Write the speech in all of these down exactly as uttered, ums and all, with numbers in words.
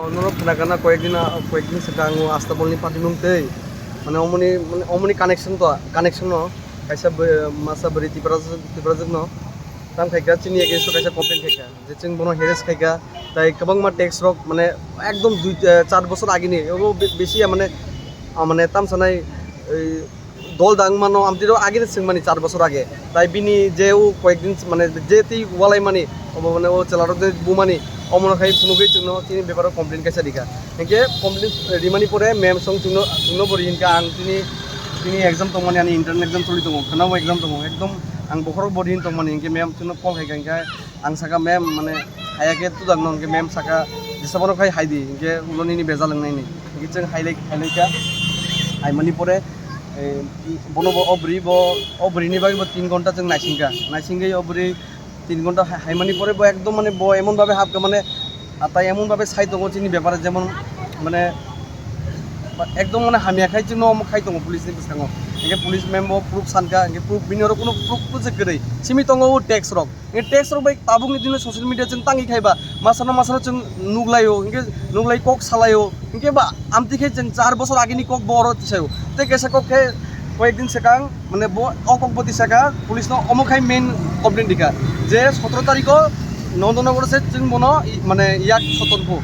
Norok khna kana koyekdin, koyekdin swkang o Astabolni patimung tei, mane, omoni, mane, omoni connection to, connection no kaisa bw-, masa bwrwi Tiprajwk, Tiprajwk no tam khaika, chini against o kaisa complaint khaika, je chwng bono harass khaika, tai kwbangma text rok, mane, ekdom dui, eh, char bosor agini, obo be-, besi ya, mane, ah, mane, tam sanai, ei, dol dang mano, amtwi rok agini swngmani char bosor age, tai bini je o koyekdin, mane, je twi walai mani, obo, mane, o chwla rok je bumani, omono khai phunugwi chwngno chini beparo complaint kaisa rika. Hinkhe complaint rimani pore ma'am song chwngno, chwngno bo ri hinkhe ang tini, tini exam tongmani, ani internal exam choli tongo, khwnabo exam tongo, ekdom ang bokhorok bo ri hin tongmani, hinkhe ma'am chwngno call khaikha, hinkhe ang saka, "Ma'am, mane, haya khe tudakno," hinkhe ma'am saka, "Jesa bono khai hai di, hinkhe ulo nini bejal wngnai ni." Hinkhe chwng hailai, hailaikha, haimani pore, eh, bono bo o bwrwi bo, o bwrwini bagwi bo tin ghonta chwng naisingkha, naisingwi o bwrwi tin ghonta hai-, haimani pore bo ekdom, mane, bo emon bhabe hapkha, mane, ah, tai emon bhabe sai tongo chini bepare, jemon, mane, ekdom, mane, hamya khai chwngno omo khai tongo police ni bwskango. Hinkhe police ma'am bo proof sankha, hinkhe proof bini oro kuno proof bo se kwrwi. Simi tongo o text rok. Hinkhe text rok bai tabukni dino social media chwng tangwi khaiba, masano masano chwng nuglaio, hinkhe nuglai kok salaio. Hinkhe ba amtwi khe chwng char bosor agini kok bo oro tisaio. Tei kaisa kok khe koyekdin swkang, mane, bo o kok bo tisaka police no omo khai main complaint dikha je sotoro tarikho Nondonogoro se chwng bono i-, mane, yak soton phu,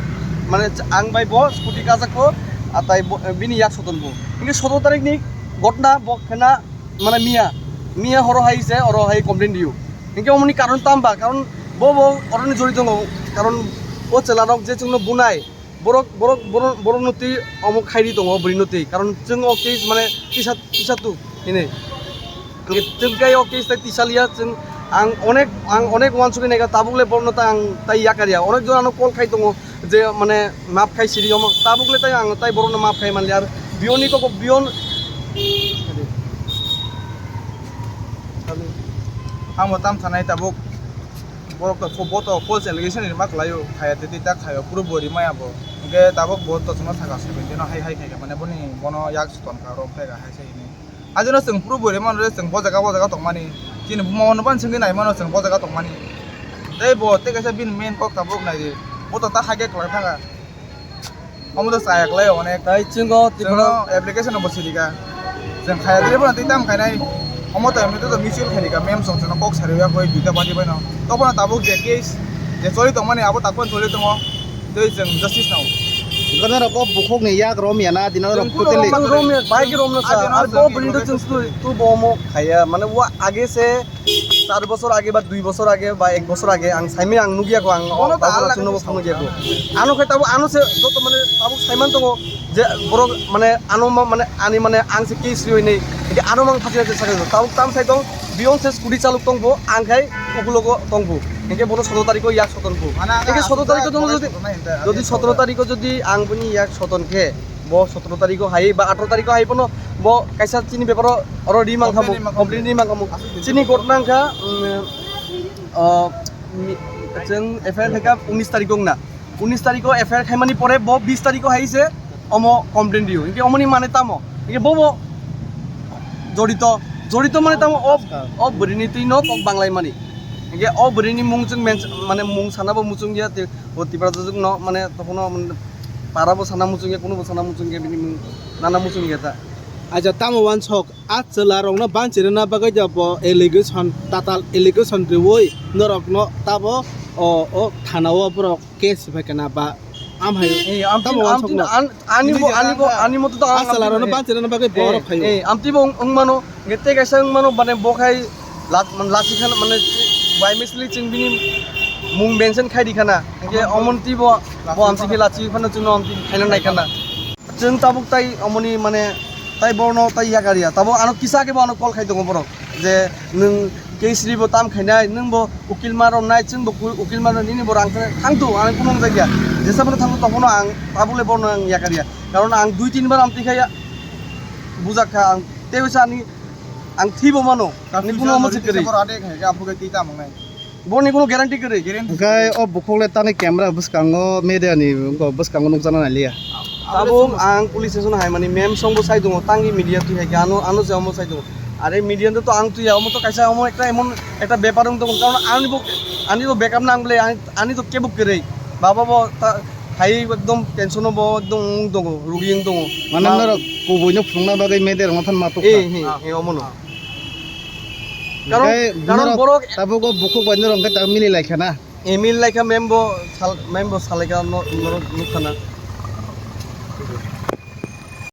mane, ch-, ang bai bo scooty kajak pho, atai bo, bini yak soton phu. Hinkhe sotoro tarikh ni ghotna bo khena, mane, miya, miya horo hai se oro hai complaint diyo. Hinkhe omoni karon tamba, karon bo, bo oroni jori tongo, karon o chwla rok je chwngno bunai, borok, borok, borok, borok no twi omo khairi tongo, bwrwi no twi, karon chwng o case, mane, tisa, tisa tu hini. Hinkhe chwng kai o case tai tisa liya, chwng ang onek, ang onek uansugwi naikha, tabuk le borok no ta ang tai yakarya, onek jora no call khai tongo je, mane, map khai siri omo, tabuk le tai ang tai borok no map khai manliya, ar biyon ni kok biyon. Amo tam thanai tabuk. Borok to fo-, bo to false allegation ri ma kwlaio, khaya tei tei ta khaio, puro bo rimaya bo. Hinkhe tabuk bo to chwngno saka seventeen no hai hai khaikha, mane boni bono yak soton kha, rom khaikha hai sai hini. Ajino chwng puro bo rimano je chwng bo jaga bo jaga tongmani. Chini buma bono ban chwngwi naimano chwng bo jaga tongmani. Tei bo tei kaisa bini main kok tabuk nai di. Bo to ta hai khe kwlai thangkha. Omo to chaya kwlai onek. Tai chwng o Tripura chwngno application no bo sirika. Chwng khaya dile bono tei tam khainai. Omo to emni to mutual khairika. Mem song chwngno kok sariya koi duita party bai no. Tokbono tabuk je case je choli tongmani abo takbo choli tongo. Tei chwng justice nao. Gana rok o bukhuk ni yak rom ya na dino rok Chwng kuteli. Rom ya, bai ki rom no sa. Adino Ar bo chwng bini to chwng tu, tu bo omo khaya. Mane wa age se Char bosor age ba dui bosor age ba ek bosor age ang saimani ang nugya ko ang o Bono ta tabuk alak chwngno khe bo phunugya ko. Ano khe tabuk ano se joto mane tabuk saiman tongo je borok mane ano ma-, mane ani mane ang se case riwi nei. Hinkhe ano mang phajina je sakha tabuk tam sai tong biyong se scooty chaluk tong bo ang khai ukulogo tong bo. Hinkhe bono sotoro tarikho yak soton bo. Mana ang Hinkhe aswk sotoro tarikho ta jono college jodi, sotonai hinta jodi aswk sotoro sotonai. Tarikho jodi ang boni yak soton khe bo sotoro tarikho hai ba atro tarikho hai bono bo kaisa chini beparo oro ri mang kha bo, Complain ri mang kha bo. Complain ri mang kha bo. Aswk Chini ghotna wngkha, um, o, mi-, chwng F I R khaikha unis tarikh wngna. Unis tarikh o F I R khaimani pore bo bis tarikh o hai se omo complain rio. Hinkhe omoni mane tamo? Hinkhe bobo jorito, jorito mane tamo o, o bwrwini twi no kok banglai mani. Hinkhe o bwrwini mung chwng mens-, mane mung sana bo muchung ya, te o Tipra jojok no mane tokhono mane para bo sana muchung ya, kuno bo sana muchung ya, bini mung nana muchung ya ta. Aja tamo wansok. A chwla rokno banchi rwna bagwi da bo allegation, tatal allegation rwui norokno tabo o, o thana o borok case bai kana ba amhai Eh, amtwi, tamo amtwi, wansokno. An-, ani bo, ani bo, ani moto to A ang chwla rokno amtwi, banchi rwna bagwi eh, borok phaio. Eh, amtwi bo wng, wng mano, nge tei kaisa wng mano, mane bo khai la-, man lachi khan, mane by mistake chwng bini mung mention khai di khana, nge Amon omon twi bo, bo amtwi khe lachi phano chwngno amtwi khaina nai khana. Chwng tabuk tai omoni mane tai borno tai yakarya. Tabuk ano kisa khe bo ano call khai tongo borok je nwng case ri bo tam khainai, nwng bo ukil ma romnai, chwng bo ku-, ukil ma nini bo rang thang tu ang kuno wngjakya. Jesa phano thang tu tongphano ang tabuk le borno ang yakarya. Karon ang dui tin bar amtwi khai bujak kha ang tei wisa ani ang thwi bo mano. Ni kuno omo se kwrwi. Borok ade khai khe aphuru khe twi tam wngnai. Boni kuno guarantee kwrwi. Hwnkhe o bukhuk le tani camera bwskango media ni wngkha bwskango nukjakna nai liya. Tabuk ang police station hai mani ma'am song bo sai tongo, tangi media twi hai khe ano, ano se omo sai tongo. Are media to ang twi ya, omo to kaisa omo ekta emon ekta bepar wng tongo, karon ani bo, ani bo backup nang bole, ani, ani to kebo kwrwi. Baba bo ta, Hai ekdom tension o bo ekdom wng tongo, rugi wng tongo. Mane Ma- norok kubui no phunukna bagwi media rok no phan ma tuk Eh, kha. He, he, omono. Karon, Hingke karon norok borok tabuk o bukhuk bai norok hingke ta mili lai kha na. Emil lai kha mem bo sal, mem bo salai kha no, norok nuk kha na.